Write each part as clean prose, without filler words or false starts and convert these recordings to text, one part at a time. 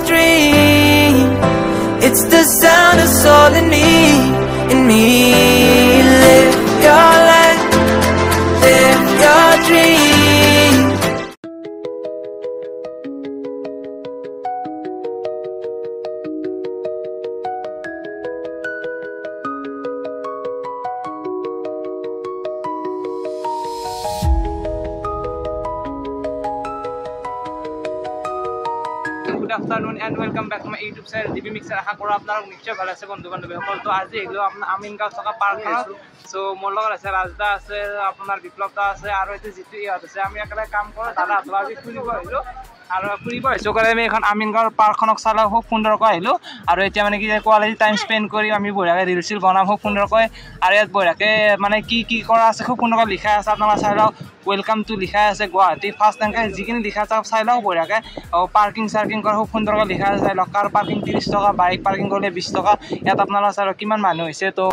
dream. It's the sound of soul in me, in me. Live your life, live your dream. Good afternoon and welcome back to my YouTube channel DB mixer. আশা কৰোঁ আপোনালোক নিশ্চয় ভাল আছে বন্ধু বান্ধৱীসকল। তো আজি আহিলোঁ আপোনাৰ আমিনগাঁও থকা পাৰ্কখনত। চ' মোৰ লগত আছে ৰাজদা আছে, আপোনাৰ বিপ্লৱ দা আছে আৰু এইটো যিটো ইহঁত আছে, আমি একেলগে কাম কৰোঁ। দাদাহঁতৰ আজি ফুৰিব আহিলোঁ আৰু ফুৰিব আহিছোঁ কাৰণে আমি এখন আমিনগাঁৱৰ পাৰ্কখনক চালোঁ, খুব সুন্দৰকৈ আহিলোঁ। আৰু এতিয়া মানে কি কোৱালিটি টাইম স্পেণ্ড কৰি আমি বঢ়িয়াকৈ ৰিল চিল বনাম খুব সুন্দৰকৈ। আৰু ইয়াত বঢ়িয়াকৈ মানে কি কি কৰা আছে খুব সুন্দৰকৈ লিখা আছে, আপোনালোকে চাই লওক। Welcome to লিখা আছে, গুৱাহাটী ফাৰ্ষ্ট, এনেকৈ যিখিনি লিখা আছে চাই লওক বঢ়িয়াকৈ। পাৰ্কিং চাৰ্কিং কৰা খুব সুন্দৰকৈ লিখা আছে, চাই লওক। কাৰ পাৰ্কিং 30 টকা, বাইক পাৰ্কিং কৰিলে 20 টকা। ইয়াত আপোনালোকে চাই লওক কিমান মানুহ হৈছে। তো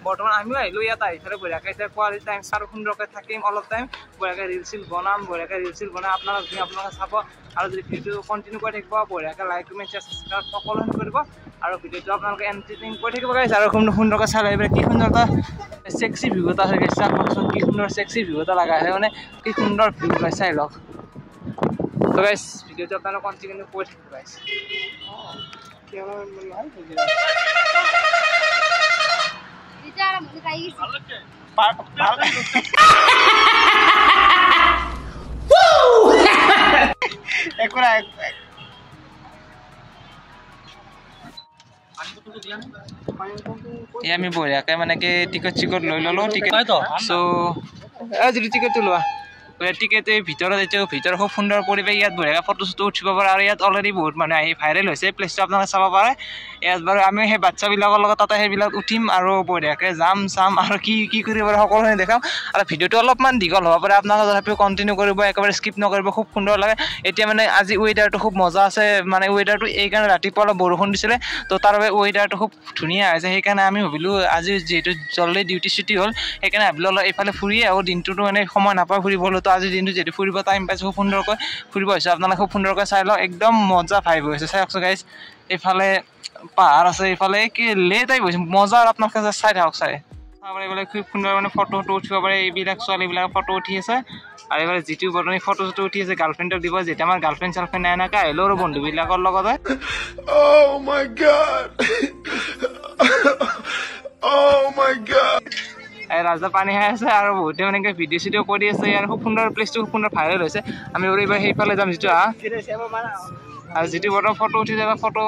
বৰ্তমান আমিও আহিলোঁ ইয়াত, আহি পেলাই বঢ়িয়াকৈ এতিয়া কোৱালিটি টাইম আৰু সুন্দৰকৈ থাকিম অলপ টাইম, বঢ়িয়াকৈ ৰিল চিল বনাম, বঢ়িয়াকৈ ৰিল চিল বনাই আপোনালোক আপোনালোকে চাব। আৰু যদি ভিডিঅ'টো কণ্টিনিউ কৰি থাকিব বঢ়িয়াকৈ লাইক কমেণ্ট শ্বেয়াৰ ছাবস্ক্ৰাইব সকলোখিনি কৰিব আৰু ভিডিঅ'টো আপোনালোকে এণ্টাৰটেইন কৰি থাকিব গাইছ। আৰু খুব সুন্দৰকৈ চাই লাগিব, কি সুন্দৰ এটা চেক্সি ভিউ এটা আছে গাইছ, চাওকচোন কি সুন্দৰ চেক্সি ভিউ এটা লগা আছে, মানে কি সুন্দৰ ভিউ গাইছ, চাই লওক। তো গাইছ ভিডিঅ'টো আপোনালোকে কণ্টিনিউ কৰি থাকিব গাইছ। এই আমি বঢ়িয়াকৈ মানে কি টিকট চিকট লৈ ল'লোঁ, টিকেট। চ' যিটো টিকেটটো লোৱা টিকেট এই ভিতৰত, এইটো ভিতৰত খুব সুন্দৰ পৰিৱেশ, ইয়াত বঢ়িয়াকৈ ফটো চটো উঠিব পাৰে। আৰু ইয়াত অলৰেডি বহুত মানুহ আহি ভাইৰেল হৈছে, প্লেচটো আপোনালোকে চাব পাৰে। ইয়াত বাৰু আমি সেই বাচ্ছাবিলাকৰ লগত তাতে সেইবিলাক উঠিম আৰু বঢ়িয়াকৈ যাম চাম আৰু কি কি কৰিব পাৰে সকলোখিনি দেখাম। আৰু ভিডিঅ'টো অলপমান দীঘল হ'ব পাৰে, আপোনালোকে তথাপিও কণ্টিনিউ কৰিব, একেবাৰে স্কিপ নকৰিব, খুব সুন্দৰ লাগে। এতিয়া মানে আজি ৱেডাৰটো খুব মজা আছে, মানে ৱেডাৰটো এইকাৰণে ৰাতিপুৱা অলপ বৰষুণ দিছিলে, তো তাৰ বাবে ৱেডাৰটো খুব ধুনীয়া হৈছে। সেইকাৰণে আমি ভাবিলোঁ আজি যিহেতু জল্দি ডিউটি ছুটি হ'ল, সেইকাৰণে ভাবিলোঁ অলপ এইফালে ফুৰিয়ে আহোঁ, দিনটোতো মানে সময় নাপাওঁ ফুৰিবলৈ। তো আজিৰ দিনটো যিহেতু ফুৰিব টাইম পাইছোঁ, খুব সুন্দৰকৈ ফুৰিব হৈছে, আপোনালোকে খুব সুন্দৰকৈ চাই লওক, একদম মজা ভাইব হৈছে। চাওকচোন গাইজ, এইফালে পাহাৰ আছে, এইফালে কি লে টাইপ হৈছে, মজা। আৰু আপোনালোকে চাই থাকক, চাই চাব পাৰে, এইফালে খুব সুন্দৰ মানে ফটো ফটো উঠিব পাৰে। এইবিলাক ছোৱালীবিলাক ফটো উঠি আছে আৰু এইফালে যিটো বৰ্তমান ফটো চটো উঠি আছে গাৰ্লফ্ৰেণ্ডক দিব, যেতিয়া আমাৰ গাৰ্লফ্ৰেণ্ড চাৰ্লফ্ৰেণ্ড নাই এনেকৈ আহিলোঁ আৰু বন্ধুবিলাকৰ লগতে। Oh my God. Oh my God. ৰাজদা পানী খাই আছে আৰু বহুতে মানে ভিডিঅ' চিডিঅ' কৰি আছে। আৰু খুব সুন্দৰ প্লেচটো, খুব সুন্দৰ ভাইৰেল হৈছে। আমি বাৰু এইবাৰ সেইফালে যাম যিটো আৰু যিটো বৰ্তমান ফটো উঠি যাব, ফটো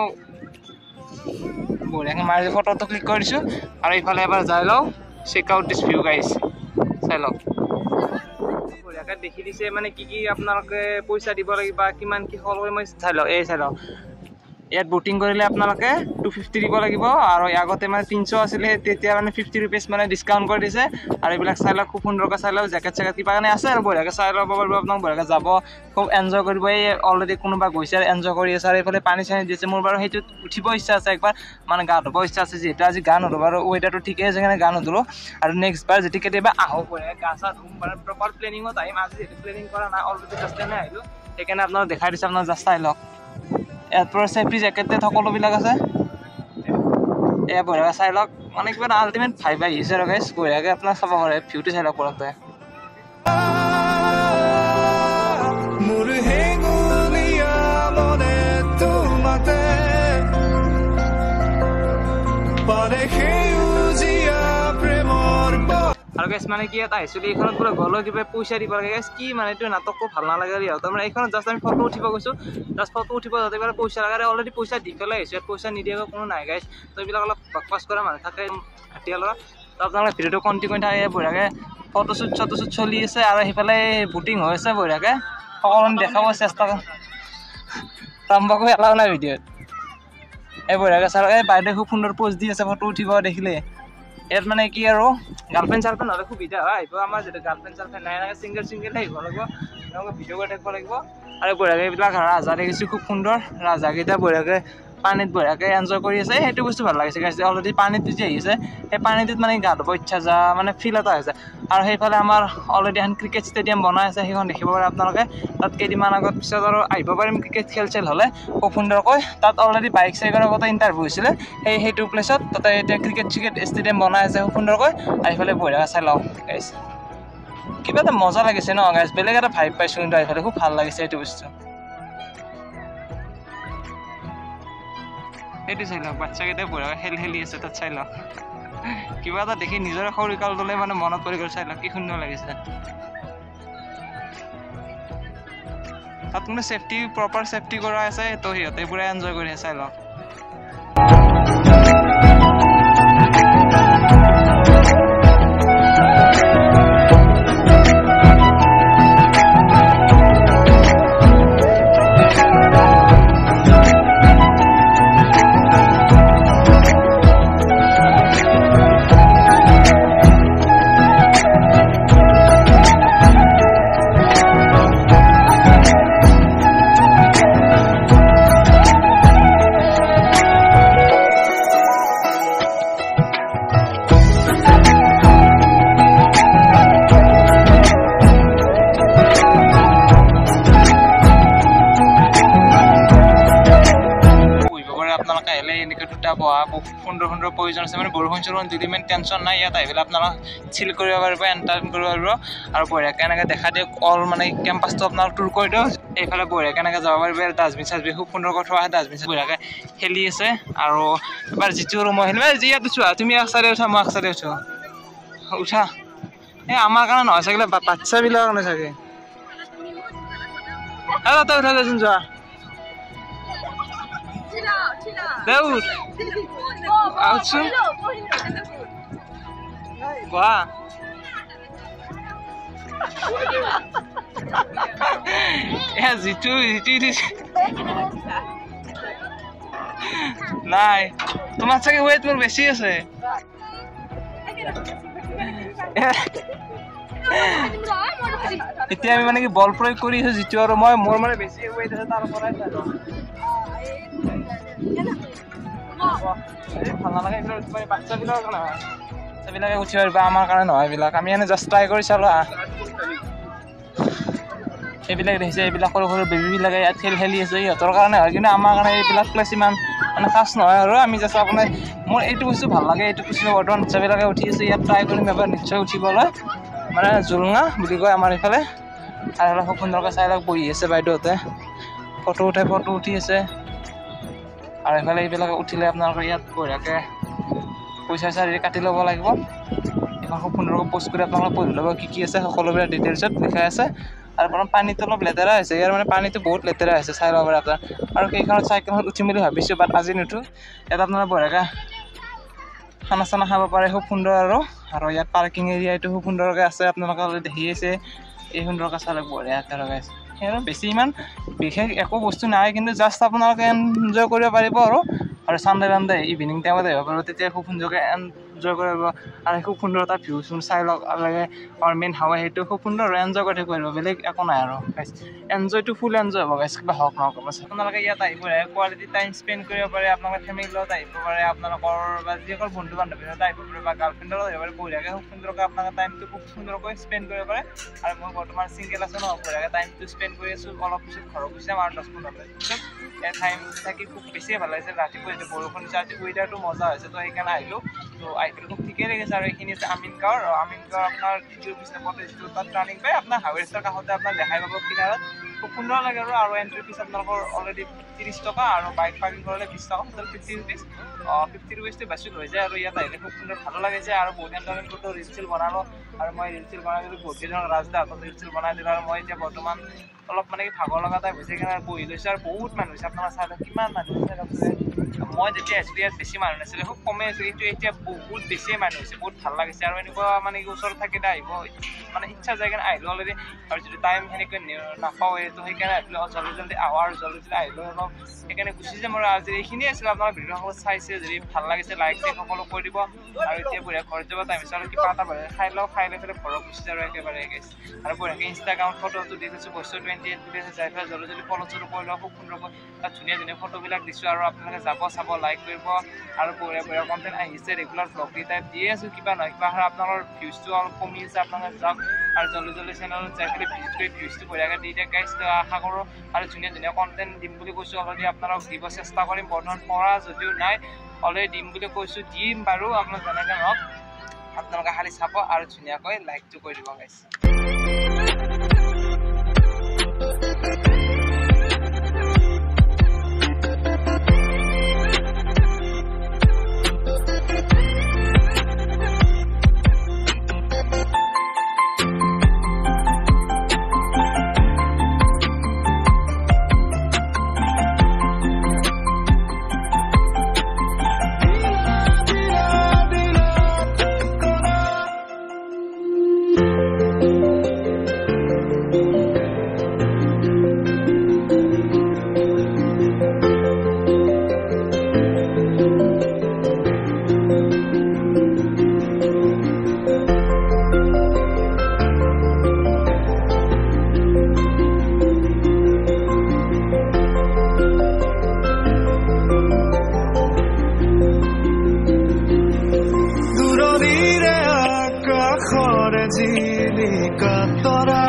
বঢ়িয়াকৈ মাৰি ফটোটো ক্লিক কৰি দিছোঁ। আৰু এইফালে এবাৰ যাই লওঁ, check out this view guys, চাই লওক বঢ়িয়াকৈ দেখি দিছে মানে কি কি আপোনালোকে পইচা দিব লাগিব বা কিমান কি সকলো মই চাই লওক। এই চাই লওক, ইয়াত ব'টিং কৰিলে আপোনালোকে 250 দিব লাগিব আৰু আগতে মানে 300 আছিলে, তেতিয়া মানে 50 ৰুপিজ মানে ডিছকাউণ্ট কৰি দিছে। আৰু এইবিলাক চাই লওক, খুব সুন্দৰকৈ চাই লওক, জেকেট চেকেট কিবা কাৰণে আছে আৰু বঢ়িয়াকৈ চাই ল'ব পাৰিব। আপোনাক বঢ়িয়াকৈ যাব, খুব এনজয় কৰিব। এই অলৰেডি কোনোবা গৈছে আৰু এনজয় কৰি আছে। আৰু এইফালে পানী চানী দিছে। মোৰ বাৰু সেইটোত উঠিব ইচ্ছা আছে, একবাৰ মানে গা ধুব ইচ্ছা আছে, যিহেতু আজি গা নুধুব আৰু ৱেডাৰটো ঠিকেই আছে কাৰণে গা নুধুলোঁ। আৰু নেক্সট বাৰ যদি কেতিয়াবা আহোঁ বঢ়িয়াকৈ গা চা ধুম, মানে প্ৰপাৰ প্লেনিঙত আহিম। আজি যিহেতু প্লেনিং কৰা নাই, অলৰেডি জাষ্ট এনে আহিলোঁ, সেইকাৰণে আপোনাক দেখাই দিছোঁ, আপোনাক জাষ্ট চাই লওক। ইয়াৰ পৰা চেফটি জেকেট সকলোবিলাক আছে, এয়া বঢ়িয়াকৈ চাই লওক। মানে কিবা এটা আল্টিমেট ভাইব আহিছে আৰু গাইজ, বঢ়িয়াকৈ আপোনাক চাব পাৰে, ভিউটো চাই লওক পৰতে। আৰু গাইজ মানে কি ইয়াত আহিছিলোঁ, এইখনত বোলে গ'লেও কিবা পইচা দিব লাগে গাইজ, কি মানে এইটো নাটকটো ভাল নালাগে ইহঁতৰ। মানে এইখনত জাষ্ট আমি ফটো উঠিব গৈছোঁ, জাষ্ট ফটো উঠিব যাতে কিবা পইচা লাগে, আৰু অলৰেডি পইচা দি পেলাই আহিছোঁ, ইয়াত পইচা নিদিয়াকৈ কোনো নাই গাইজ। তো এইবিলাক অলপ বকবাছ কৰা মানুহ থাকে হাতীয়া ল'ৰা। তো আপোনালোকে ভিডিঅ'টো কণ্টিনিউ কৰি থাকে, বঢ়িয়াকৈ ফটোশ্বুট চটোশ্বুট চলি আছে আৰু সেইফালে বুটিং হৈ আছে বঢ়িয়াকৈ, সকলো দেখাব চেষ্টা কৰ। তাম্বাকু এলাও নাই ভিডিঅ'ত। এই বঢ়িয়াকৈ চাওক, এই বাইদেউ খুব সুন্দৰ প'জ দি আছে ফটো উঠিব দেখিলে। ইয়াত মানে কি আৰু গাৰ্লফ্ৰেণ্ড চাৰ্লফ্ৰেণ্ড হ'লে সুবিধা হয় আহিব, আমাৰ যিটো গাৰ্লফ্ৰেণ্ড চাৰ্লফ্ৰেণ্ড নাই, এনেকৈ ছিংগল ছিংগল আহিব লাগিব, এনেকৈ ভিডিঅ' কৰি থাকিব লাগিব। আৰু বঢ়িয়াকৈ এইবিলাক ৰাজা দেখিছোঁ, খুব সুন্দৰ ৰাজাকেইটা বঢ়িয়াকৈ পানীত বঢ়িয়াকৈ এনজয় কৰি আছে। সেইটো বস্তু ভাল লাগিছে গাইজ। অলৰেডি পানীটো যে আহিছে সেই পানীটোত মানে গা ধুব ইচ্ছা যা মানে ফিল এটা হৈছে। আৰু সেইফালে আমাৰ অলৰেডি এখন ক্ৰিকেট ষ্টেডিয়াম বনাই আছে, সেইখন দেখিব পাৰে আপোনালোকে। তাত কেইদিনমান আগত পিছত আৰু আহিব পাৰিম ক্ৰিকেট খেল চেল হ'লে খুব সুন্দৰকৈ। তাত অলৰেডি বাইক চাইকৰ আগতে ইণ্টাৰভিউ হৈছিলে সেইটো প্লেচত। তাতে এতিয়া ক্ৰিকেট চিকেট ষ্টেডিয়াম বনাই আছে খুব সুন্দৰকৈ। আৰু এইফালে বঢ়িয়াকৈ চাই লওঁ গাইজ, কিবা এটা মজা লাগিছে ন গাইজ, বেলেগ এটা ভাইব পাইছোঁ কিন্তু এইফালে খুব ভাল লাগিছে এইটো বস্তু। এইটো চাই লওক, বাচ্ছাকেইটাই বঢ়িয়াকৈ খেল খেলি আছে তাত, চাই লওক। কিবা এটা দেখি নিজৰ সৰুকালটোলৈ মানে মনত পৰি গ'ল, চাই লওক কি সুন্দৰ লাগিছে। তাত কিন্তু চেফটি প্ৰপাৰ চেফটি কৰা আছে, তো সিহঁতে পুৰা এনজয় কৰি আছে, চাই লওক। বহা বহুত সুন্দৰ সুন্দৰ প্ৰয়োজন আছে, মানে বৰষুণ চৰষুণ দিলে ইমান টেনশ্যন নাই। ইয়াত আহি পেলাই আপোনালোক চিল কৰিব পাৰিব, এণ্টাৰটেইন কৰিব পাৰিব। আৰু বঢ়িয়াকৈ এনেকৈ দেখা দিয়ক অল মানে কেম্পাছটো আপোনালোক টুৰ কৰি দিয়ক। এইফালে বঢ়িয়াকৈ এনেকৈ যাব পাৰিব, ডাষ্টবিন চাষ্টবিন খুব সুন্দৰকৈ থোৱা আছে, ডাষ্টবিন বঢ়িয়াকৈ খেলি আছে। আৰু এবাৰ যিটো আৰু মই খেলিম, যি ইয়াত উঠোৱা তুমি এক চাইডে উঠা, মই এক চাইডে উঠো, উঠা। এই আমাৰ কাৰণে নহয় চাগে, বাচ্ছাবিলাকৰ কাৰণে চাগে। তাতে উঠা দেচোন, যোৱা যিটো যিটো নাই তোমাৰ চাগে ৱেইট মোৰ বেছি আছে। এতিয়া আমি মানে কি বল প্ৰয়োগ কৰি আছো যিটো, আৰু মই মোৰ মানে বেছি ৱেইট আছে তাৰ পৰাই ভাল নালাগে। এইবিলাক বাচ্ছাবিলাকৰ কাৰণে হয়, বাচ্ছাবিলাকে উঠিব পাৰিব, আমাৰ কাৰণে নহয় এইবিলাক। আমি এনে জাষ্ট ট্ৰাই কৰি চালোঁ। এইবিলাক দেখিছে, এইবিলাক সৰু সৰু বেবীবিলাকে ইয়াত খেল খেলি আছে, সিহঁতৰ কাৰণে হয়, কিন্তু আমাৰ কাৰণে এইবিলাক প্লেচ ইমান মানে খাচ নহয়। আৰু আমি জাষ্ট আপোনাৰ মোৰ এইটো বস্তু ভাল লাগে, এইটো বস্তু বৰ্তমান বাচ্ছাবিলাকে উঠি আছে, ইয়াত ট্ৰাই কৰিম এবাৰ নিশ্চয় উঠিবলৈ। মানে জোলনা বুলি কয় আমাৰ এইফালে। আৰু খুব সুন্দৰকৈ চাই লওক, বহি আছে বাইদেউহঁতে, ফটো উঠাই ফটো উঠি আছে। আৰু এইফালে এইবিলাক উঠিলে আপোনালোকে ইয়াত বঢ়িয়াকৈ পইচা চইচা কাটি ল'ব লাগিব। এইখন খুব সুন্দৰকৈ প'ষ্ট কৰি আপোনালোকে পঢ়ি ল'ব কি কি আছে, সকলোবিলাক ডিটেইলছত লিখাই আছে। আৰু বৰ্তমান পানীটো অলপ লেতেৰা হৈছে ইয়াৰ, মানে পানীটো বহুত লেতেৰা হৈছে, চাই ল'ব পাৰে আপোনাৰ। আৰু কেইখনত চাইকেলখন উঠিম বুলি ভাবিছোঁ, বাট আজি নুঠো। ইয়াত আপোনালোকে বঢ়িয়াকৈ খানা চানা খাব পাৰে, খুব সুন্দৰ। আৰু আৰু ইয়াত পাৰ্কিং এৰিয়া এইটো খুব সুন্দৰকৈ আছে, আপোনালোকে অলৰেডি দেখি আছে। এই সুন্দৰকৈ চালে বঢ়িয়াকৈ লগাইছে। সেই আৰু বেছি ইমান বিশেষ একো বস্তু নাই, কিন্তু জাষ্ট আপোনালোকে এনজয় কৰিব পাৰিব। আৰু আৰু চানডে টানডে ইভিনিং টাইমত আহিব পাৰিব, তেতিয়া খুব সুন্দৰকৈ এনজয় কৰিব। আৰু খুব সুন্দৰ এটা ভিউ চোন চাই লওক, আৰু মেইন হাৱা সেইটো খুব সুন্দৰ আৰু এনজয় কৰি থাকিব পাৰিব, বেলেগ একো নাই। আৰু গাইজ এনজয়টো ফুল এনজয় হ'ব গাইজ, কিবা হওক নহওক। আপোনালোকে ইয়াত আহিব কোৱালিটি টাইম স্পেণ্ড কৰিব পাৰে, আপোনালোকে ফেমিলিৰ লগত আহিব পাৰে, আপোনালোকৰ বা যিসকল বন্ধু বান্ধৱীৰ লগত আহিব পাৰে বা গাৰ্লফ্ৰেণ্ডৰ লগত আহিব পাৰে, বঢ়িয়াকৈ খুব সুন্দৰকৈ আপোনালোকে টাইমটো খুব সুন্দৰকৈ স্পেণ্ড কৰিব পাৰে। আৰু মই বৰ্তমান ছিংগল আছোঁ ন, বঢ়িয়াকৈ টাইমটো স্পেণ্ড কৰি আছোঁ। অলপ পিছত ঘৰত গুচি যাম আৰু 10-15 মিনিট পিছত। টাইম থাকি খুব বেছিয়ে ভাল লাগিছে। ৰাতিপুৱা যিটো বৰষুণ দিছে, আজি ৱেডাৰটো মজা হৈছে, তো সেইকাৰণে আহিলোঁ। তো আহি পেলাই খুব ঠিকেই লাগিছে। আৰু এইখিনি আছে আমিনগাঁৱৰ, আমিনগাঁৱৰ আপোনাৰ যিটো বিষ্ণুপথ যিটো তাত টাৰ্ণিং পায়, আপোনাৰ হাইৱে ৰাস্তাৰ কাষতে আপোনাৰ দেখাই পাব কিনাৰত, খুব সুন্দৰ লাগে। আৰু আৰু এণ্ট্ৰি ফিজ আপোনালোকৰ অলৰেডি 30 টকা, আৰু বাইক পাৰ্কিং কৰিলে 20 টকা, টোটেল 50 ৰুপিজ। 50 ৰুপিজটো বেছি হৈ যায়। আৰু ইয়াত আহিলে খুব সুন্দৰ ভালো লাগিছে। আৰু বহুত এণ্টাৰটেইন কৰিলোঁ, ৰিল চিল বনালোঁ। আৰু মই ৰিল চিল বনাই দিলোঁ, বহুত কেইজন ৰাজদাহঁতক ৰিল চিল বনাই দিলোঁ। আৰু মই এতিয়া বৰ্তমান অলপ মানে কি ভাগৰ লগা টাইপ হৈছে, সেইকাৰণে বহি লৈছোঁ। আৰু বহুত মানুহ হৈছে, আপোনালোকে চাই লওক কিমান মানুহ হৈছে। মই যেতিয়া আহিছিলোঁ ইয়াত বেছি মানুহ নাছিলে, খুব কমেই আছিল, কিন্তু এতিয়া বহুত বেছিয়ে মানুহ হৈছে, বহুত ভাল লাগিছে। আৰু এনেকুৱা মানে কি ওচৰত থাকিলে আহিব মানে ইচ্ছা যায়, কাৰণে আহিলোঁ অলৰেডি। আৰু যদি টাইম সেনেকৈ নাপাওঁৱে তো সেইকাৰণে ভাবিলোঁ জলদি জলদি আহোঁ আৰু জলদি জলদি আহিলেও অলপ সেইকাৰণে গুচি যাম। আৰু আজি এইখিনিয়ে আছিল, আপোনাৰ ভিডিঅ' সকলো চাইছে যদি ভাল লাগিছে লাইক চাইক সকলো কৰি দিব। আৰু এতিয়া বঢ়িয়া ঘৰত যাব টাইম হৈছে, আৰু কিবা এটা বঢ়িয়া খাই লওঁ, খাই লৈ পেলাই ঘৰত গুচি যাওঁ একেবাৰে গাইছ। আৰু বঢ়িয়াকৈ ইনষ্টাগ্ৰামত ফটোটো দি থৈছোঁ, বস্তু 28 বুলি আছে, যাই পেলাই জলদি জলদি ফটো চটো কৰি লওঁ, খুব সুন্দৰকৈ তাত ধুনীয়া ধুনীয়া ফটোবিলাক দিছোঁ। আৰু আপোনালোকে যাব চাব, লাইক কৰিব। আৰু বঢ়িয়া বঢ়িয়া কণ্টেণ্ট আহিছে, ৰেগুলাৰ ব্লগ টাইপ দিয়ে আছোঁ, কিবা নহয় কিবা। আৰু আপোনালোকৰ ভিউজটো অলপ কমি আছে, আপোনালোকে যাওক আৰু জলদি জলদি চেনেলত যাই পেলাই ভিজিট কৰি ভিউজটো বঢ়িয়াকৈ দি দিয়ক গাইছ। তো আশা কৰোঁ আৰু ধুনীয়া ধুনীয়া কণ্টেণ্ট দিম বুলি কৈছোঁ, অলৰেডি আপোনালোকক দিব চেষ্টা কৰিম। বৰ্তমান পৰা যদিও নাই, অলৰেডি দিম বুলি কৈছোঁ, দিম বাৰু, আপোনালোক যেনেকৈ নহওক আপোনালোকে খালি চাব আৰু ধুনীয়াকৈ লাইকটো কৰি দিব গাইছ। জিলিকা তৰা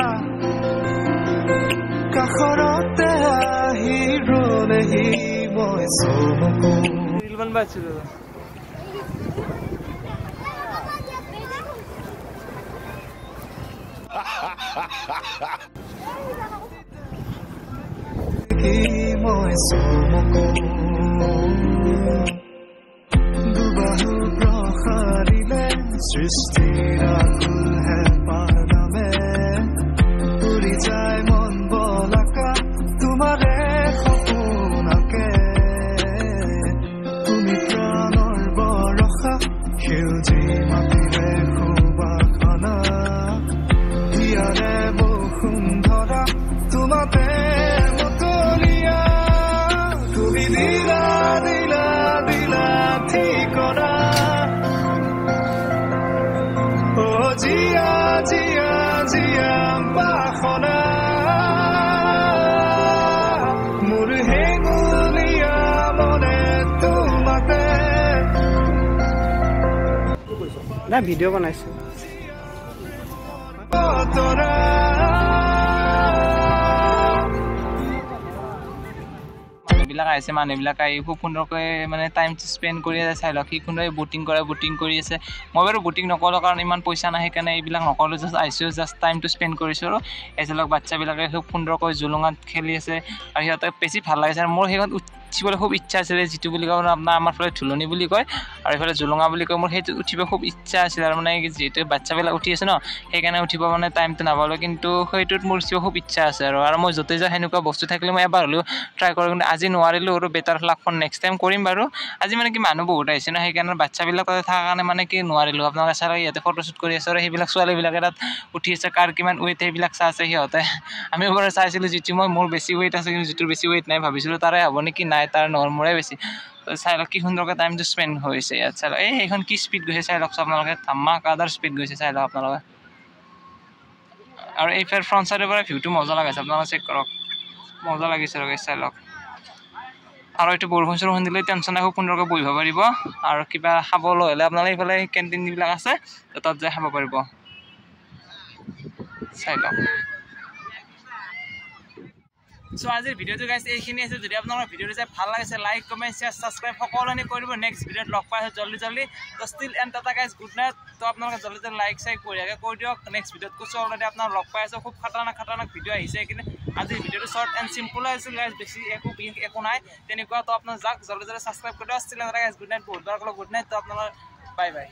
কাষৰতে আহি ৰলেহি মই চমকো। মই চমকো দুবাহু প্ৰসাৰিলে সৃষ্টিৰ আকুল হেঁপাহ নামে উৰি যায় মন বলাকা তোমাৰে সপোনাকে। তুমি প্ৰাণৰ বৰষা সেউজী মাটিৰে সুবাসনা হিয়াৰে বসুন্ধৰা তোমাতে মতলীয়া। তুমি দিলা দিলা দিলা ঠিকনা ও জিয়া জিয়া জিয়া বাসনা মোৰ হেঙুলীয়া মনে তোমাতে। না ভিডিঅ' বনাইছো। মানুহবিলাক আহিছে, মানুহবিলাক আহি খুব সুন্দৰকৈ মানে টাইমটো স্পেণ্ড কৰি আছে। চাই লওক কি সুন্দৰ ব'টিং কৰে, ব'টিং কৰি আছে। মই বাৰু ব'টিং নকৰোঁ কাৰণ ইমান পইচা নাই, সেইকাৰণে এইবিলাক নকৰোঁ, জাষ্ট আহিছোঁ, জাষ্ট টাইমটো স্পেণ্ড কৰিছোঁ। আৰু এই চাই লওক বাচ্ছাবিলাকে খুব সুন্দৰকৈ জুলুঙাত খেলি আছে আৰু সিহঁতক বেছি ভাল লাগিছে। আৰু মোৰ সেইখন উঠিবলৈ খুব ইচ্ছা আছিলে, যিটো বুলি কয় আপোনাৰ আমাৰ ফালে ধুলনি বুলি কয় আৰু এইফালে জুলুঙা বুলি কয়, মোৰ সেইটো উঠিব খুব ইচ্ছা আছিলে। আৰু মানে যিহেতু বাচ্ছাবিলাক উঠি আছে ন, সেইকাৰণে উঠিব মানে টাইমটো নাপালোঁ, কিন্তু সেইটোত মোৰ উঠিব খুব ইচ্ছা আছে। আৰু আৰু মই য'তে যাওঁ সেনেকুৱা বস্তু থাকিলে মই এবাৰ হ'লেও ট্ৰাই কৰোঁ, কিন্তু আজি নোৱাৰিলোঁ আৰু better luck for next time কৰিম বাৰু। আজি মানে কি মানুহ বহুত আহিছে ন, সেইকাৰণে বাচ্ছাবিলাক তাতে থকাৰ কাৰণে মানে কি নোৱাৰিলোঁ। আপোনালোকে চালে ইয়াতে ফটোশ্বুট কৰি আছে আৰু সেইবিলাক ছোৱালীবিলাকে তাত উঠি আছে, কাৰ কিমান ৱেইট সেইবিলাক চাই আছে সিহঁতে। আমিও বাৰু চাইছিলোঁ, যিটো মই মোৰ বেছি ৱেইট আছে কিন্তু যিটোৰ বেছি ৱেইট নাই, ভাবিছিলোঁ তাৰে হ'ব নেকি, নাই তাৰ নহয় মোৰে বেছি। চাই লওক কি সুন্দৰকৈ টাইমটো স্পেণ্ড হৈছে ইয়াত। চাই লওক এই সেইখন কি স্পীড গৈছে, চাই লওক আপোনালোকে, ধামাকাদাৰ স্পীড গৈছে, চাই লওক আপোনালোকে। আৰু এইফালে ফ্ৰণ্ট চাইডৰ পৰা ভিউটো মজা লাগিছে, আপোনালোকে চেক কৰক, মজা লাগিছে আৰু চাই লওক। আৰু এইটো বৰষুণ চৰষুণ দিলে টেনশ্যন নাই, খুব সুন্দৰকৈ বহিব পাৰিব। আৰু কিবা খাবলৈ হ'লে আপোনালোকে এইফালে কেণ্টিনবিলাক আছে, তাত যাই খাব পাৰিব। চাই লওক। চ' আজিৰ ভিডিঅ'টো গাইছ এইখিনি আছে। যদি আপোনালোকৰ ভিডিঅ'টো চাই ভাল লাগিছে লাইক কমেণ্ট শ্বেয়াৰ ছাবস্ক্ৰাইব সকলোখিনি কৰি দিব। নেক্সট ভিডিঅ'ত লগ পাই আছোঁ জল্দি জল্দি। তো still and tata guys, good night. তো আপোনালোকে জল্দি জল্দি লাইক চাইক বঢ়িয়াকৈ কৰি দিয়ক। নেক্সট ভিডিঅ'ত কৈছোঁ অলৰেডি আপোনাক লগ পাই আছোঁ। খুব খাতাৰনাক খাতাৰনাক ভিডিঅ' আহিছে, কিন্তু আজিৰ ভিডিঅ'টো শ্বৰ্ট এণ্ড চিম্পল আছিল গাইছ, বেছি একো বিশেষ একো নাই তেনেকুৱা। তো আপোনাক যাওক জল্দি জল্দি ছাবস্ক্ৰাইব কৰি দিয়ক। Still and tata guys, good night. বহুত বাৰ ক'লোঁ গুড নাইট। তো আপোনালোকৰ বাই বাই।